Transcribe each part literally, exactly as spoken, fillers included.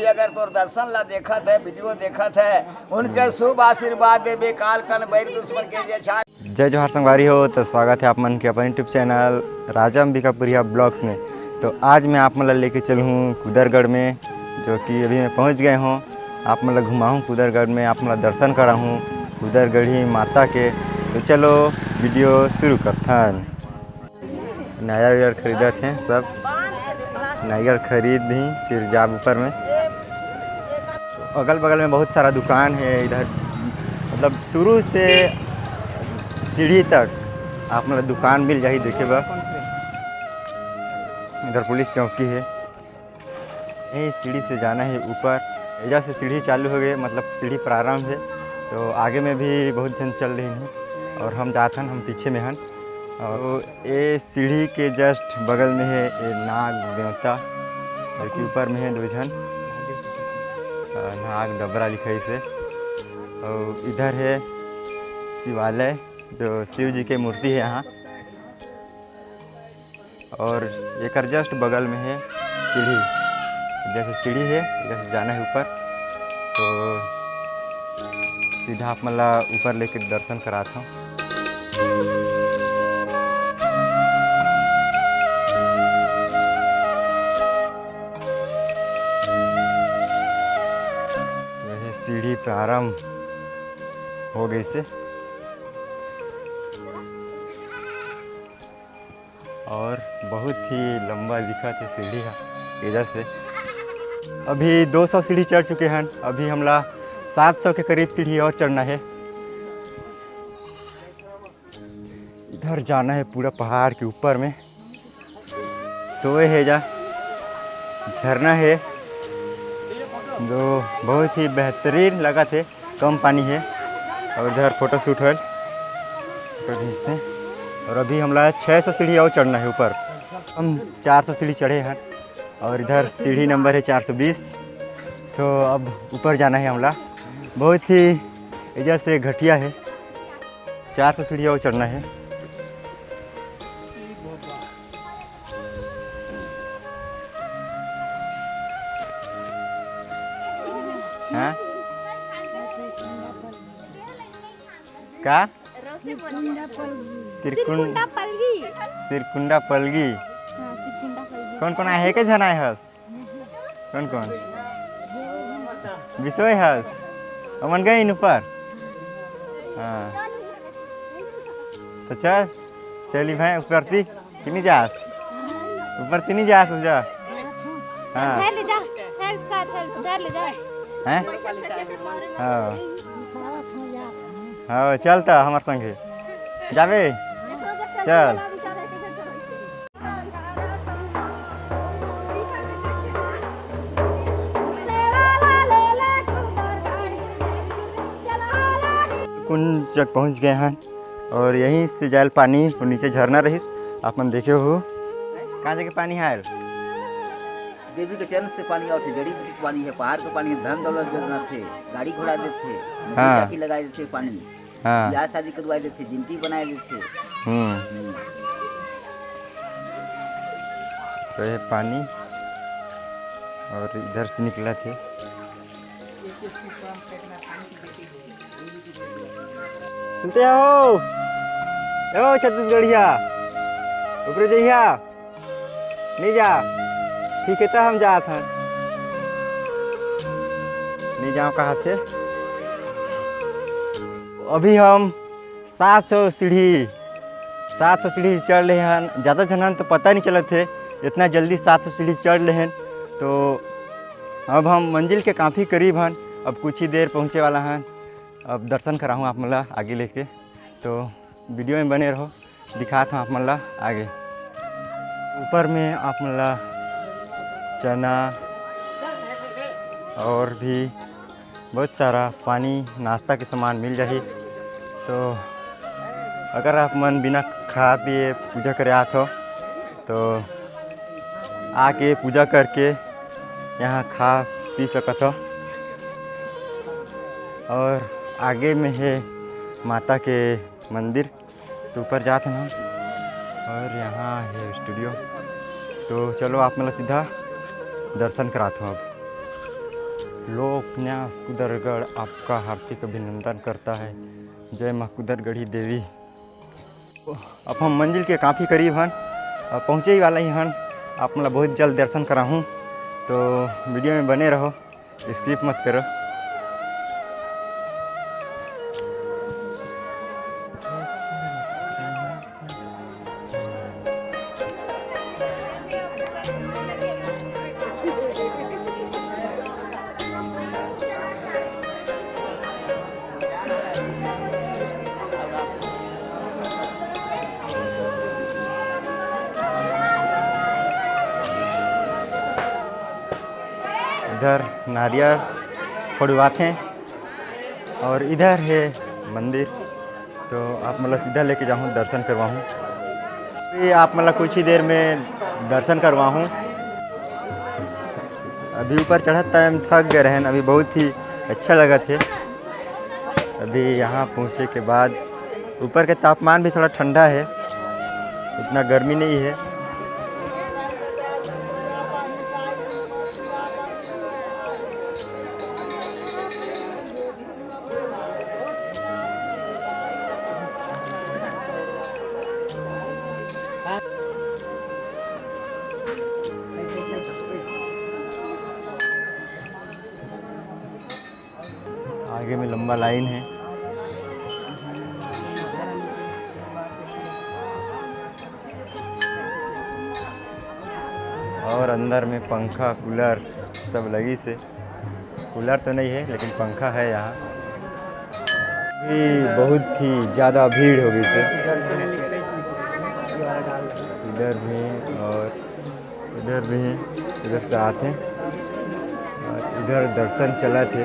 अगर तोर दर्शन ला देखत है, वीडियो देखत है, उनके शुभ आशीर्वाद देबे, काल कन बैर दुश्मन के जे छा। जय जोहार संगवारी हो, तो स्वागत है आप मन के अपन YouTube चैनल राजा अंबिकापुरिया ब्लॉग्स में। तो आज मैं आप मन ला लेके चलूँ कुदरगढ़ में, जो कि अभी मैं पहुँच गए हूँ। आप मन ला घुमाहूँ कुदरगढ़ में, आप मन ला दर्शन कराहूँ कुदरगढ़ी माता के। तो चलो वीडियो शुरू करथन। नारियल खरीदत हैं सब, नारियल खरीद ही फिर जाब ऊपर में। अगल बगल में बहुत सारा दुकान है इधर, मतलब शुरू से सीढ़ी तक आप मतलब दुकान मिल जाही देखे बर। इधर पुलिस चौकी है, यही सीढ़ी से जाना है ऊपर। एजा से सीढ़ी चालू हो गए, मतलब सीढ़ी प्रारंभ है, तो आगे में भी बहुत जन चल रही हैं और हम जात हन, हम पीछे में हन। और ये सीढ़ी के जस्ट बगल में है ये नाग देवता, जो कि ऊपर में है दो झन। अ, नाग डबरा लिखाइस हे। और इधर है शिवालय, जो शिव जी के मूर्ति है यहाँ। और एकर जस्ट बगल में है सीढ़ी, जैसे सीढ़ी है, जैसे जाना है ऊपर, तो सीधा आप मन ला ऊपर लेके दर्शन करात हूँ। वही सीढ़ी प्रारंभ हो गई से। और बहुत ही लंबा दिखत है सीढ़ी हा इधर से। अभी दो सौ सीढ़ी चढ़ चुके हैं, अभी हमला सात सौ के करीब सीढ़ी और चढ़ना है। इधर जाना है पूरा पहाड़ के ऊपर में। तो ये है जा झरना है, जो बहुत ही बेहतरीन लगत है। कम पानी है। और इधर फोटो शूट होल, फोटो खींचते हैं। और अभी हमला छः सौ सीढ़ी और चढ़ना है ऊपर। हम चार सौ सीढ़ी चढ़े हैं और इधर सीढ़ी नंबर है चार सौ बीस। तो अब ऊपर जाना है हमला। बहुत ही एजा से घटिया है, चार सौ सीढ़ी और चढ़ना है। हाँ? का? त्रिकुंड सिरकुंडा पलगी। सिरकुंडा पलगी। हाँ, सिरकुंडा पलगी। कौन कौन आए है के झन आए हस? कौन कौन? बिसोय हस? ओमन गए इन ऊपर। हाँ, तो चल, चली भाई ऊपर ती। तिनी जास। ऊपर तिनी जास, जा। हाँ। धर ले जा। हेल्प कर, हेल्प, धर ले जा। हैं? हाँ। हाँ, चल त हमर संगे। जाबे? चल। कुंड तक पहुँच गए हैं। और यहीं से जायल पानी और नीचे झरना रहिस, आप मन देखे हो। कहाँ जाके पानी आयल? देवी के चरण से पानी आवत हे, जड़ी बूटी के पानी है, पहाड़ के पानी है, धन दौलत जगह थे, गाड़ी घोड़ा देथे, नौकरी हाँ। चाकरी लगाए देथे पानी, हाँ। ब्याह शादी करवाए देथे, जिंदगी बनाए देथे। हम्म। हम्म। तो ये पानी और इधर से निकला थे। सुनते हो? ए ओ छत्तीसगढ़िया, ऊपरे जइहा, नहीं जा। ठीक है, तो हम जात हन। नहीं जाओ कहा थे। अभी हम सात सौ सीढ़ी, सात सौ सीढ़ी चढ़ ले हन। ज़्यादा झन हन तो पता नहीं चलत थे, इतना जल्दी सात सौ सीढ़ी चढ़ ले हन। तो अब हम मंजिल के काफ़ी करीब हन, अब कुछ ही देर पहुँचे वाला हन। अब दर्शन कराहूँ आप मन ला आगे लेके, तो वीडियो में बने रहो, दिखात हूँ आप मन ला आगे। ऊपर में आप मन ला चना और भी बहुत सारा पानी, नाश्ता के सामान मिल जाही। तो अगर आप मन बिना खा पिए पूजा करे आत हो, तो आके पूजा करके यहाँ खा पी सकत हो। और आगे में है माता के मंदिर, तो ऊपर जात हन हम। और यहाँ है स्टूडियो, तो चलो आप मन ला सीधा दर्शन करात हूँ अब। लोक न्यास कुदरगढ़ आपका हार्दिक अभिनंदन करता है। जय माँ कुदरगढ़ी देवी। अब हम मंजिल के काफ़ी करीब हन, अब पहुँचे ही वाला ही हन। आप मन ला बहुत जल्द दर्शन कराहूँ, तो वीडियो में बने रहो, स्किप मत करो। इधर नारियल फोड़वाथे और इधर है मंदिर। तो आप मन ला सीधा लेके जाहूँ, दर्शन करवाहूँ। ये आप मन ला कुछ ही देर में दर्शन करवाहूँ। अभी ऊपर चढ़त टाइम थक गए रहन, अभी बहुत ही अच्छा लगत हे। अभी यहाँ पहुँचे के बाद ऊपर के तापमान भी थोड़ा ठंडा है, उतना गर्मी नहीं है। आगे में लंबा लाइन है और अंदर में पंखा, कूलर सब लगी से। कूलर तो नहीं है, लेकिन पंखा है यहाँ। भी बहुत ही ज़्यादा भीड़ हो गई थी। इधर भी और इधर भी, इधर से आते हैं और इधर दर्शन चला थे।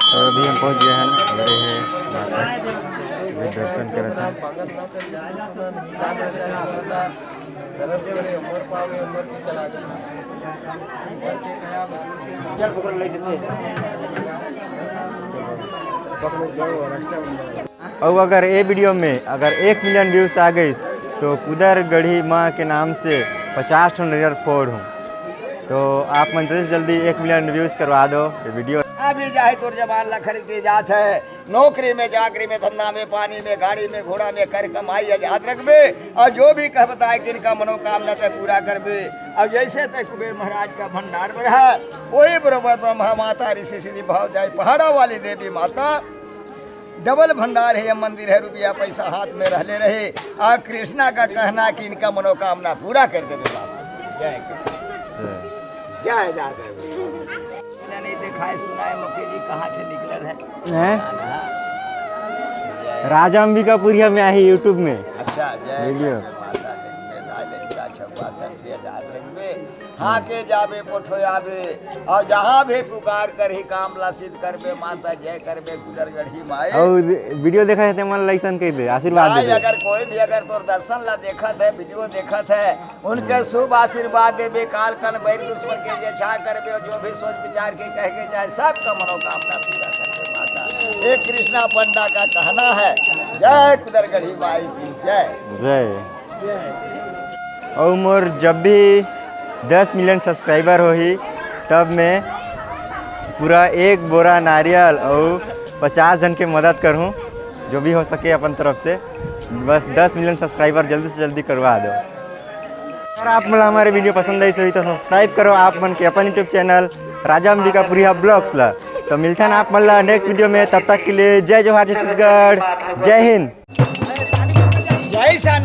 और अभी हम पहुंच गए हैं, और ये है माता, अभी दर्शन करत हैं। और अगर ये वीडियो में अगर एक मिलियन व्यूज आ गई, तो कुदर गढ़ी माँ के नाम से पचास ठो नरियर फोड़ हूँ। तो आप मन जल्दी से जल्दी एक मिलियन व्यूज करवा दो ये वीडियो। अभी जाहे तोर जबान ला खरीद के जात है, नौकरी में, चाकरी में, धंधा में, पानी में, गाड़ी में, घोड़ा में, कर कमाई आजाद रखबे। और जो भी कह बताए कि इनका मनोकामना तय पूरा करबे। और जैसे तय कुबेर महाराज का भंडार बढ़ा, वही बरोबर ब्रह्मा माता, ऋषि सिद्धि भाव जाए, पहाड़ा वाली देवी माता, डबल भंडार है, ये मंदिर है, रुपया पैसा हाथ में रहले रहे। और कृष्णा का कहना कि इनका मनोकामना पूरा कर देबे बाबा। जय कृष्ण। जय। जय जात रहे। नहीं दिखाए सुनाए मुके जी कहाँ से निकलल है? हैं? हाँ, हाँ। जय। राजा अंबिकापुरिया में आहे YouTube में। अच्छा, जय वीडियो। करके माता के जय, राज ललिता छउवा सब जय जात रहे। हाँ के जाबे पोठो आबे, और जहाँ भी पुकार करही काम ला सिद्ध करबे, माता जय करबे, कुदरगढ़ी माए। और वीडियो देखत हे ते मन ला अइसन कह दे, आशीर्वाद दे भाई, दे। अगर कोई भी अगर तोर दर्शन ला देखत है, वीडियो देखत है, उनके शुभ आशीर्वाद देबे, काल कन बैर दुश्मन के जे छा करबे, और जो भी सोच विचार के कह के जाए, सबका मनोकामना पूरा करबे माता। ये कृष्णा पंडा का कहना है। जय कुदरगढ़ी माई की जय। जय। अउ मोर जब भी दस मिलियन सब्सक्राइबर होही, तब मैं पूरा एक बोरा नारियल अउ पचास झन के मदद करहूँ, जो भी हो सके अपन तरफ से। बस दस मिलियन सब्सक्राइबर जल्दी से जल्दी करवा दो। अगर आप मन ला हमारे वीडियो पसंद आई होही तो सब्सक्राइब करो आप मन के अपन YouTube चैनल राजा अंबिकापुरिया ब्लॉग्स ला। तो मिलथन आप मन ला नेक्स्ट वीडियो में, तब तक के लिए जय जोहार छत्तीसगढ़, जय हिंद। जय ईशान